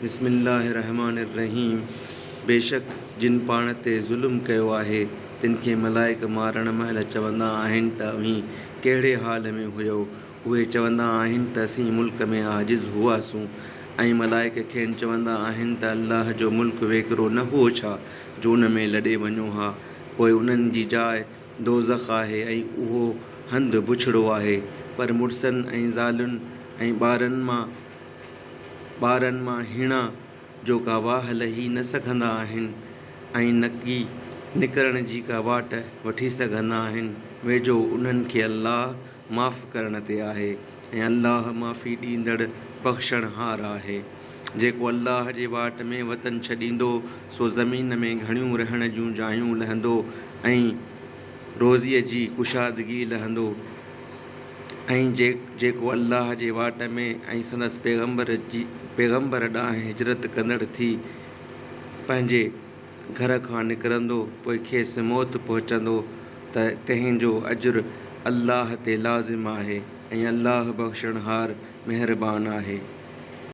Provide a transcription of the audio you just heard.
بسم الله الرحمٰن الرحيم بيشڪ جن پاڻ تي ظلم ڪيو آهي تن کي ملائڪ مارڻ مهل چوندا آهن ته اوهين ڪهڙي حال ۾ هيؤ؟ اهي چوندا آهن ته اسين ملڪ ۾ عاجز هئاسون ۽ ملائڪ کين چوندا آهن ته الله جو ملڪ ويڪرو نه هئو ڇا جو ان ۾ لڏي وڃو ها؟ پوء انهن جي جاء دوزخ آهي ۽ اهو هنڌ بڇڙو آهي. پر مڙسن ۽ زالن ۽ ٻارن مان ٻارن مان هيڻا جو ڪا واهه لهي نه سگهندا آهن ۽ نڪي نڪرڻ جي ڪا واٽ وٺي سگهندا آهن، ويجهو انهن کي الله معاف ڪرڻ تي آهي ۽ الله معافي ڏيندڙ بخشڻهار آهي. جيڪو الله جي واٽ ۾ وطن ڇڏيندو سو زمين ۾ گهڻيون رهڻ جون جايون لهندو ۽ روزيء جي ڪشادگي لهندو. ۽ جيڪو الله جي واٽ ۾ ۽ سندس پيغمبر جي پيغمبر ڏانهن هجرت ڪندڙ ٿي پنهنجي گهر کان نڪرندو پوء کيس موت پهچندو ته تنهن جو اجر الله تي لازم آهي ۽ الله بخشڻهار مهربان آهي.